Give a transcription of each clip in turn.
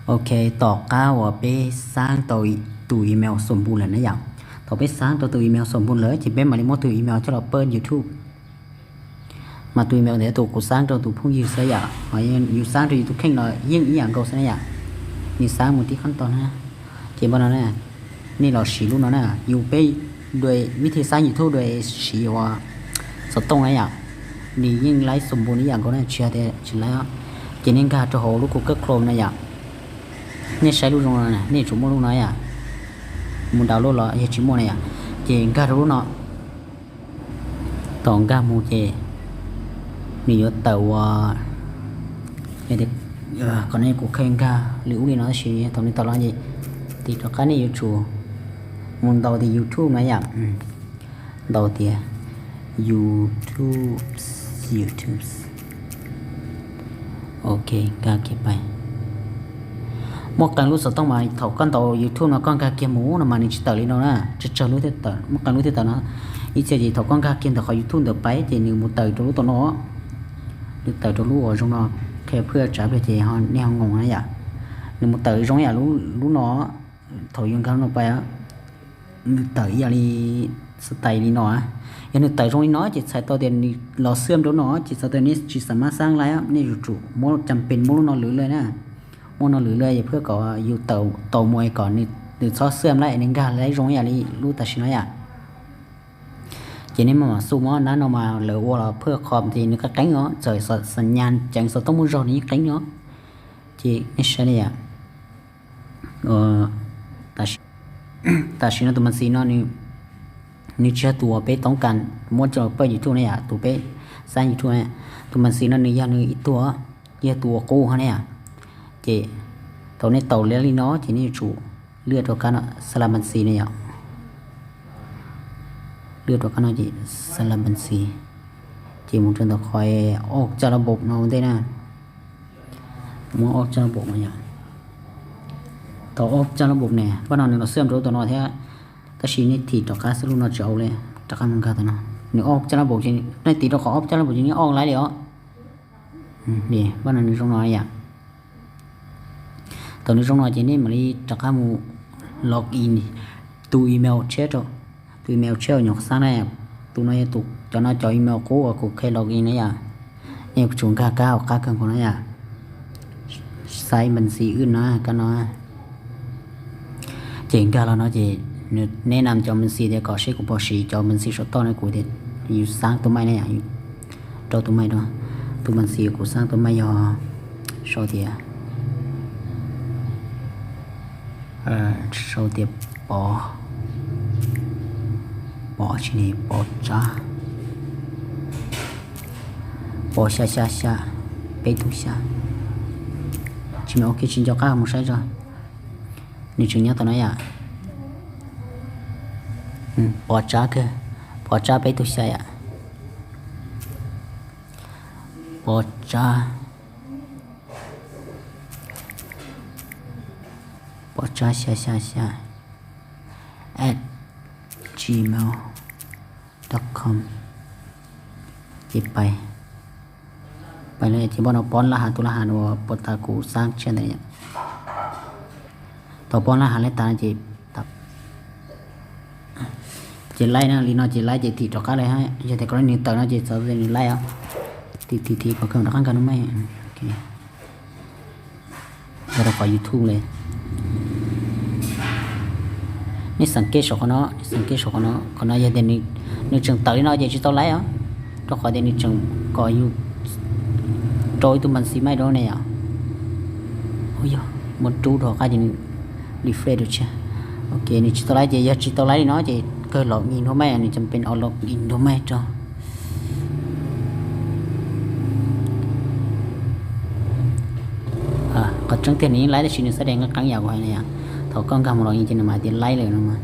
Ok, tom qab uas peb xaab tau tus email xom npu lawm na yom. Thaum peb xaab tau tus email xom npu lawm ces peb mam li muab tus email coj los pawb YouTube. Mas tus email ntawd tus kuv xaab rau tus phooj ywg xwb yom, ho yus xaab rau yus tus kheej los yeej ib yam nkaus xwb na yom. Nws xaab mus tib qab tog na. Ces npaj no na, nej los siv lub no na, yus peb dua vib thij xaab YouTube dua siv ua xov tooj na yom. Nws yeej laib xom npu ib yam nkaus na, tsis hais tias tsis laib os. Ces nej nkag rau hauv lub Google Chrome na yom. Nej saib lub zoo no, nej yuav tsum muaj lub no yom. Mus download los yog tsis muaj na yom. Ces nkag rau lub no. Thaum nkag mus ces nws yuav tawm ua, qhov no kuv kheev nkag li ub li no tab sis thaum nws tawm los ces tim rov qab nej yuav tsum mus ntaus tias YouTube no yom. Ntaus tias YouTube, YouTube. Ok, nkag kiag pais. Muaj qee lub xov tooj mas thaum koj ntaus YouTube no koj nkag kiag mus no mas nws tsis tawm li no na, tsawg tsawg lub thiaj tawm, muaj qee lub thiaj tawm no. Ib txhia ces thaum koj nkag kiag ntawm qhov YouTube ntawd pais ces nws mus tawm rau lub tom no, nws tawm rau lub uas zoo no, qhia phwj tsav pliag ces nej ho ngoos na yom. Nws mus tawm zoo ib yam lub no, thaum yus nkag lub no pais, nws tawm ib yam li style li no. Yog nws tawm zoo li no ces txhais tau tias nws los xwb rau no ces txhais tau nej tsis xam mab xaab laib, nej yuav tsum muab cam pes muab lub no lwv lawm na. Muab no lwv lawm yog phwj kom yus tau mus kom nws txhob xwb laib, nws nkag laib zoo ib yam li lub tam sim no yom. Ces nej maj mam xu mov nab no mas lawv ua los phwj qhov ces nws qeeb qeeb os, txawm xam nyas ceev xov tooj muaj zog nws yeej qeeb os. Ces nej saib li yom. Tam sim no tus mas xis no nws tsis yog tus uas peb toob kas muab coj pawj YouTube na yom, tus peb xaab YouTube na. Tus mas xis no nws yog nws ib tug, yog tus uas qub hov na yom. Ces thaum nej taus li no ces nej yuav tsum lwaj rau kab no xa la mas xis na yom. Lwaj rau kab no ces xa la mas xis, ces mus rau ntawm qhov ob caj lab npaum no ua ntej na. Muab ob caj lab npaum no yom. Thaum ob caj lab npaum ne, paj no nws los xwb rau lub tom no thiab, tab sis nej thim rov qab xwb lub no tsis au li, rov qab mus nkag tom no. Nws ob caj lab npaum ces nej tiv rau qhov ob caj lab npaum ces nws ob laib li os. Paj no nws zoo no yom. Thaum nws zoo no ces nej mam li rov qab mus log in tus email tshiab rau, tus email tshiab uas nyuam qhuav xaab na. Tus no yog cov no cov email qub uas kuv kheev log in na yom. Nej yuav tsum nkag kab hauv qab kawg nkaus na yom. Xaiv mas xis wb na kab no. Ces nkag los no ces nws neb nam cov mas xis tias kom seb kuv puas siv cov mas xis saum toj na, kuv tias yus xaab tus maij na yom, rau tus maij rau. Tus mas xis kuv xaab tus maij yog sau tias, sau tias pov, pov tsis ne, pov tsab, pov xya xya xya, peb tug xya. Tsis me ok tsis nco qab mus saib tso. Nws tseem nyob tom no yom. Pov tsab kawg, pov tsab peb tug xya yom. Pov tsab, pov tsab xya xya xya at gmail dot com. Ces pais, pais lawm ces paj no pov laj has tus laj has uas puas tas kuv xaab tshiab ntawd. Thaum pov laj has lawm tas ces, ces laib na, li no ces laib ces thim rov qab li hab. Yog tias kom nws tawm no ces txawv nws laib os. Thim thim thim kom kawg rov qab nkag lub maij. Nkag rau qhov YouTube li. Nej xeem kej saum qhov no, nej xeem kej saum qhov no, qhov no yog tias nws tseem tawm li no ces tsis tau laib os, rau qhov tias nws tseem kom yus rau ib tug mas xis maij rau ne yom. Yog muab rub rau qab ces nws refresh rau tshiab. Ok, nws tsis tau laib ces yog tsis tau laib li no ces kawg log in nrog maij, nws cam pes os log in nrog maij rau. Qhov tseeb tiag nws yeej laib tab sis nws xab dees qeeb qeeb yam kuv hais na yom. Thaum koj nkag mus log in ces nws mam tias laib lawm no mas.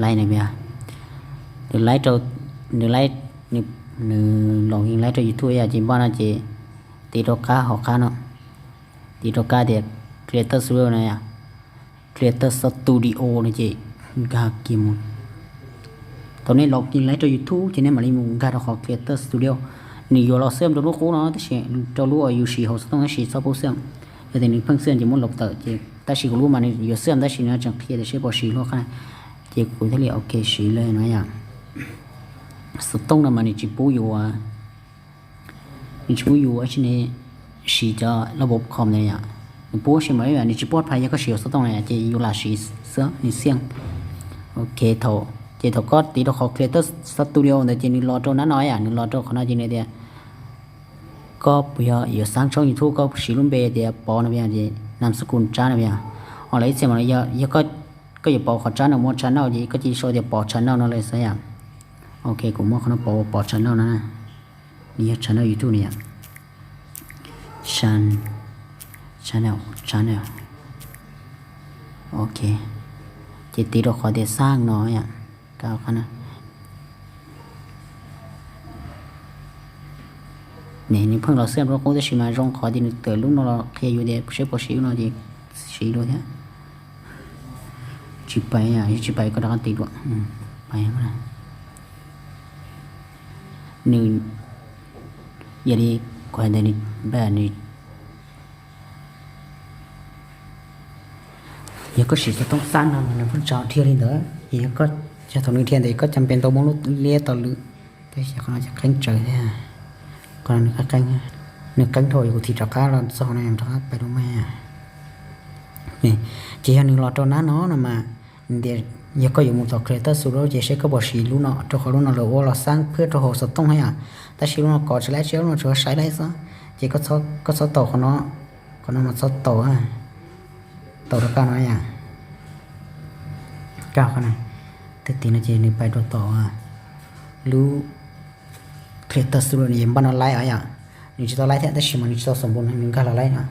Laib na, nws laib rau, nws laib, nws log in laib rau YouTube yom, ces npaj no ces tiv rau kab hauv qab no, tiv rau kab tias Creator Studio no yom. Creator Studio no ces nkag kiag mus. Thaum nej log in laib rau YouTube ces nej mam li mus nkag rau qhov Creator Studio. Nws yuav los xwm rau lub qub no tab sis rau lub uas yus siv hauv xov tooj tab sis txhob pub xwm. Yog tias nws pheej xwm ces muab lov tawm ces, tab sis kuv lub mas nws yuav xwm tab sis nws tseem qhia tias seb puas siv lub qab na. Ces kuv thiaj li ok siv li no yom. Xov tooj no mas nws tsis pub yus, nws tsis pub yus ua si ne, siv cov laj pov com ntawd yom. Nws pub si mas nws tsis pub pha yog koj siv hauv xov tooj na ces yus lam siv xwb nws xwm. Ok, thaum, ces thaum koj tiv rau qhov Creator Studio ntawd ces nws los rau nab no yom, nws los rau qhov no ces nws tias koj puas yog yuav xaab tshooj YouTube, koj siv lub npe tias Pov no yom, ces nam xab kus Tsab no yom. Ho lawv ib txhia mas yog, yog koj yuav pauv qhov Tsab no muaj channel ces koj cia li sau tias Pov channel no li xwb yom. Ok, kuv muab qhov no pauv ua Pov channel no na. Nws yog channel YouTube no yom. Channel, channel, channel. Ok, ces tiv rau qhov tias xaab no yom. Ne, nws pheej los xwm rau lub qub tab sis mas zoo qhov tias nws tawm lub no los qhia yus tias seb puas siv lub no ces siv dua thiab. Tsis pais, yog tsis pais koj rov qab tiv dua. Pais, nws, yog li kuv hais ntawd nws, nws, yog koj siv xov tooj xab no mas nws pheej tso dhia li ntawd, ces yog koj, yog thaum nws dhia ntawd koj cam pes tau muab lub liab tau lwm. Tab sis qhov no ces qeeb tsawv thiab, qhov no nws qeeb, nws qeeb dhau, kuv thim rov qab los txog no rov qab pais rau mej. Ces yog nws los rau nab no no mas, nws tias yog koj yuav mus tom Creator Studio ces seb koj puas siv lub no, rau qhov lub no lawv ua los xaab phwj rau hauv xov tooj thiab yom. Tab sis lub no kov tsis laib, tsis, lub no tsuas saib laib xwb. Ces koj txhob taus qhov no, qhov no mas txhob taus, taus rau koj no yom. Koj qhov no, tej tiv no ces nws pais rau tom lub Creator Studio no, npaj no laib os yom. Nws tsis tau laib thiab tab sis mas nws tsis tau xom npoo no, nws nkag los laib no.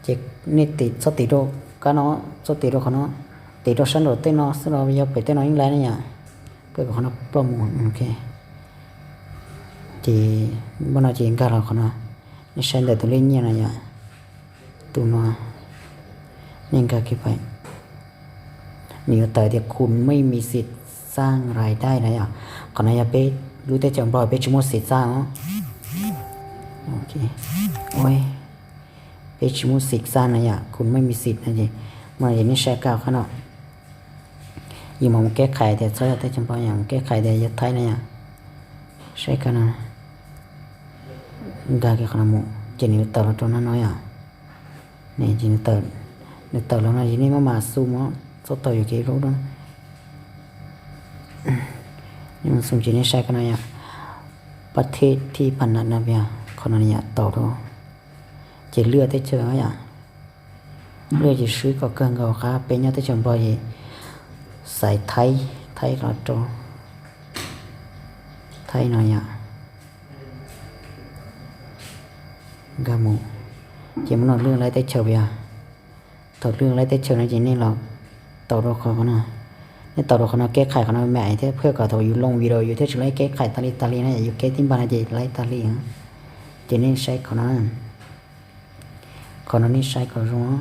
Ces nej txhob tiv rau kab no, txhob tiv rau qhov no, tiv rau sab nraum tej no xwb los yog pem tej no yeej laib ne yom. Peb kom qhov no ploj mus, ok. Ces npaj no ces nkag los qhov no, nej saib ntawm tus lej nyiaj no yom. Tus no, nej nkag kiag pais. Nws yuav tawm tias คุณไม่มีสิทธิ์สร้างรายได้ na yom. Qhov no yog peb lub teb chaws Nplog peb tsis muaj siv txaj os. Peb tsis muaj siv txaj na yom, คุณไม่มีสิทธิ์ no ces, mas ces nej saib kab qhov no. Yus mam mus keb qhais tias txhob yog teb chaws Nplog yom, mus keb qhais tias yog Thaib na yom. Saib kab no, nkag kiag qhov no mus ces nws yuav tawm los rau nab no yom. Ne ces nws tawm los no ces nej maj mam xu mus, txhob taus yuam kev lub no. Xu ces nej saib kab no yom, ประเทศที่พัฒนา no yom, qhov no yom, tau rau. Ces lwaj teb chaws yom, lwaj ces swb kom kawg nkaus qab peb nyob teb chaws Nplog ces xaiv Thaib, Thaib los rau, Thaib no yom. Nkag mus, ces mus no lwaj laib teb chaws yom. Thaum lwaj laib teb chaws no ces nej los tau rau qhov no, nej tau rau qhov no keb qhais qhov no me ais thiab phwj kom thaum yus loo video yus thiaj tsis laib keb qhais tas li tas li na, yus keb tib npag no ces laib tas li. Ces nej saib qhov no, qhov no nej saib kom zoo.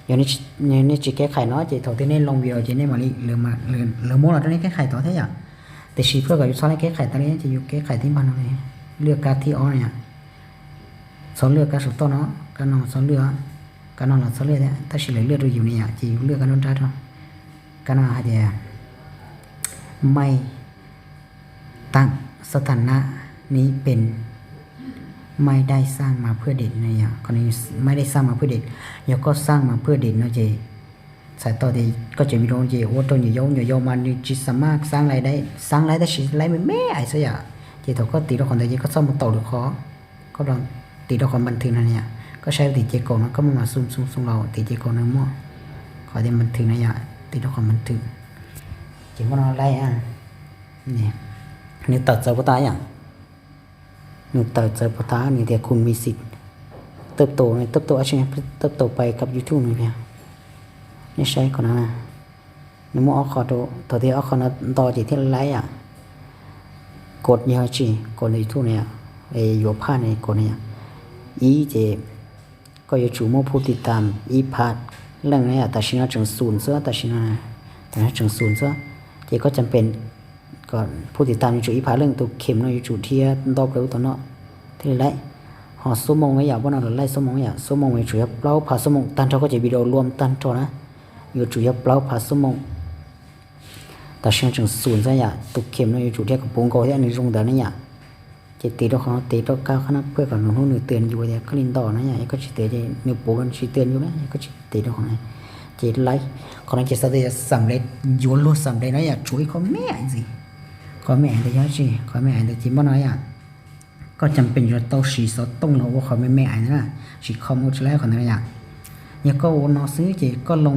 Yog nej tsis keb qhais no ces thaum twg nej loo video ces nej mam li, lawv muab los rau nej keb qhais tod thiab yom. Tiam sis phwj kom yus txhob laib keb qhais tas li ces yus keb qhais tib npag no, lwaj kab thib ob no yom. Txhob lwaj kab saum toj no, kab no txhob lwaj, kab no los txhob lwaj thiab, tab sis lawv lwaj rau yus ne yom, ces yus lwaj kab nruab nrab rau. Kab no hais tias ไม่ตั้งสถานะนี้เป็น ไม่ได้สร้างมาเพื่อเด็ก no yom, ไม่ได้สร้างมาเพื่อเด็ก. Yog koj สร้างมาเพื่อเด็ก no ces txhais tau tias koj cov video ces ua rau nyuam yaus, nyuam yaus mas nws tsis xam maj xaab laib, xaab laib tab sis laib me me ais xwb yom. Ces thaum koj tiv rau qhov ntawd ces koj txhob mus taus lwm qhov, koj tiv rau qhov npas thwm no yom. Koj saib tim ces kaum no koj maj mam xu xu xu los tim ces kaum no muaj qhov tias npas thwm no yom, tiv rau qhov npas thwm. Ces muaj no laib, nws tawm txawv puas tas yom. Nws tawm txawv puas tas, nws tias คุณมีสิทธิ์เติบโต เติบโต เติบโตไปกับ YouTube no. Nej saib qhov no, nws muaj ob qho rau, thaum twg ob qho no nto ces thiaj laib yom. Kaum yog tsis kaum ntawm YouTube no yom, yuav phaj no kaum no yom. Ib ces koj yuav tsum muaj ผู้ติดตาม ib phav leej na yom, tam sim no tseem xum xwb, tam sim no, tam sim no tseem xum xwb. Ces koj cam pem kom ผู้ติดตาม yuav tsum ib phav leej, tus khem no yuav tsum dhia nto plaws lub tom no. Thiaj li laib. Ho xuab moos na yom, pab no lawv laij xuab moos yom, xuab moos yuav tsum yog plaub phav xuab moos tag nrho koj cov video luam tag nrho na, yuav tsum yog plaub phav xuab moos. Tam sim no tseem xum xwb yom, tus khem no yuav tsum dhia kom puv nkaus thiab nws zoo ntawd na yom. Ces tiv rau qhov no, tiv rau kab qhab na phuaj kom nws hnub nws twb yuav tias koj li nto na yom, yog koj tsis tiv ces nws puv tsis twb yuav na, yog koj tsis tiv rau qhov no. Ces laib, qhov no ces xav tias xam le, yuav luag xam le no yom, tshuav ib qho me ntsis, qhov me ntawd yog tsis, qhov me ntawd ces pab no yom. Koj cam pem yuav tau siv xov tooj los ua qhov me me ntawd na, siv com ua tsis laib qhov ntawd yom. Yog koj ua no xwb ces koj loo,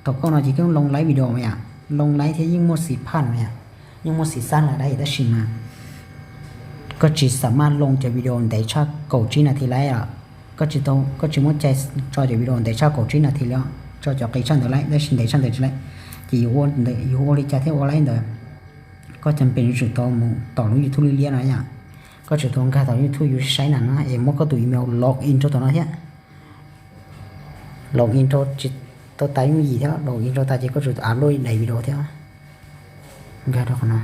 thaum koj no ces koj loo laib video mas yom, loo laib thiab yeej muaj xim phaj mas yom, yeej muaj xim xab las dab, tab sis mas koj tsis xam maj loo cov video ntev tshaj kaum tsib nas this laib os. Koj tsis tau, koj tsis muaj cai tso cov video ntev tshaj kaum tsib nas this li, tso cov qis tshaj ntawd laib, tab sis ntev tshaj ntawd tsis laib. Ces yuav ua li cas thiaj ua laib ntawd? Koj cam pem yuav tsum tau mus tom lub YouTube liab liab no yom. Koj tsum tau nkag tom YouTube yuav saib na no es muab koj tus email log in rau tom no thiab. Log in rau tsis tau tas yooj yim thiab, log in rau tas ces koj tsum upload daim video thiab. Nkag rau qhov no,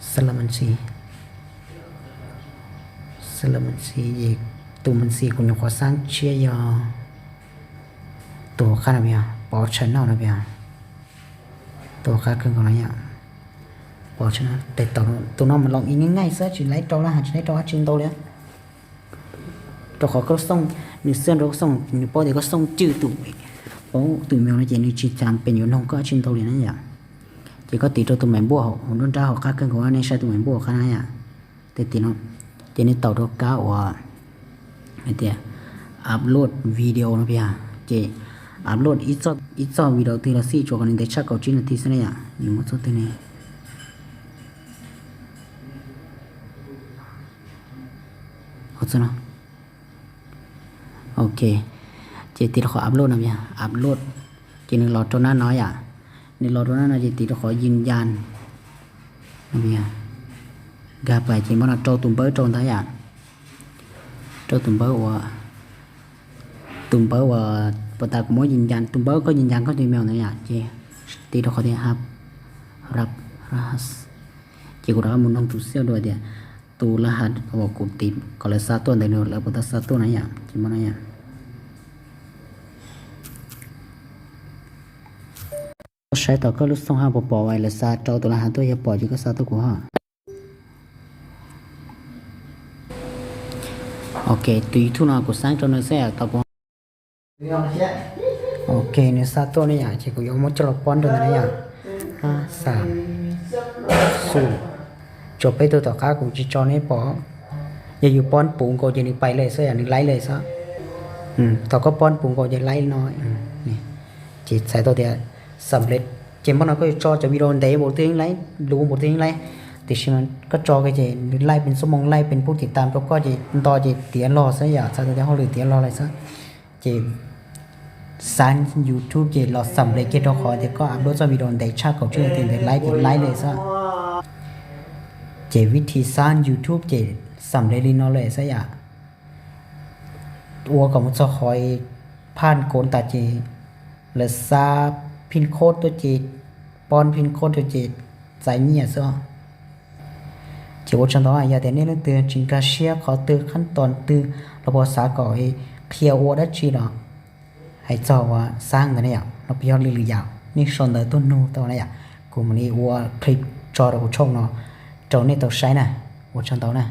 xab las ma xi, xab las ma xi, tus ma xi kuv nyuam qhuav xab tshiab yog tus qab no, pov tshaj no no, tus qab kawg nkaus no yom. Pov tshaj no, tus no mas log in nyaij nyaij xwb, tsis laib rau lawm, tsis laib rau dab tsi ntau li. Rau qhov koj xooj, nws xwb rau koj xooj, nws paub tias koj xooj cwj tus, paub tus email no ces nws tsis cam pem yuav noog koj dab tsi ntau li na yom. Ces koj tiv rau tus maim npuaj hauv nruab nrab hauv qab kawg nkaus, nej saib tus maim npuaj hauv qab na yom. Tiv tiv no, ces nej taus rau kab uas hais tias upload video no yom, ces upload ib txoj video twg los xij, tsuas kom nws ntev tshaj kaum tsib nas this xwb na yom, nws muaj txoj twg ne. Qhov txog no, ok, ces tiv rau qhov upload no, upload, ces nws los rau nab no yom, nws los rau nab no ces tiv rau qhov yws yas no, nkag pais ces muab no rau tus npawb rau ntag yom, rau tus npawb uas, tus npawb uas puas tas kuv muab yws yas, tus npawb koj yws yas koj tus email ntawd yom, ces tiv rau qhov tias hab rab, ces kuv rov qab mus noog tus xiaj dua tias tus laj has uas kuv tiv kom lawv xa tuaj ntawd nws lawv puas tau xa tuaj na yom, ces muab no yom. Koj saib tom koj lub xoo hab puas pom uas lawv xa rau tus laj has tuaj, yog pom ces koj xa tuaj kuv ho. Ok, tus YouTube no kuv xab rau nws xwb tau kuv. Ok, nws xa tuaj ne yom, ces kuv yuav muab coj los poob rau ntawd na yom. Hab xam xum, tsuas peb tug tom qab kuv tsis tso nej pom. Yog yus poob puv nkaus ces nws pais lawm xwb yom, nws laib lawm xwb. Thaum koj poob puv nkaus ces laib no. Ces txhais tau tias xam le, ces npaj no koj yuav tso cov video ntev npaum twg yeej laib, luv npaum twg yeej laib, tiam sis mas koj tso ces nws laij pes xuab moos, laij pes pub tim tas rau koj ces nto ces tiav log xwb yom, txhais tau tias hauj lwm tiav log lawm xwb. Ces xab YouTube ces los xam le kiag rau qhov tias koj upload txoj video ntev tshaj kaum tsib nas this ntawd laib ces laib lawm xwb. Ces vib thib xab YouTube ces xam le li no lawm xwb yom. Ua kom mus txog qhov phaj kaum tas ces lawv xa pin code tuaj ces poob pin code rau ces txais nyiaj xwb. Ces ua tsaug ntau, yog tias nej leej twg tsis nkag siab qhov twg qhab toos twg los puas xav kom qhia ua dab tsi los hais txog uas xab ntawd na yom, los puas yog lwm lwm yam nej sau ntawv tuaj nug tau na yom. Kuv mam li ua clip tso rau kuv tshooj no rau nej tau saib na. Ua tsaug ntau na.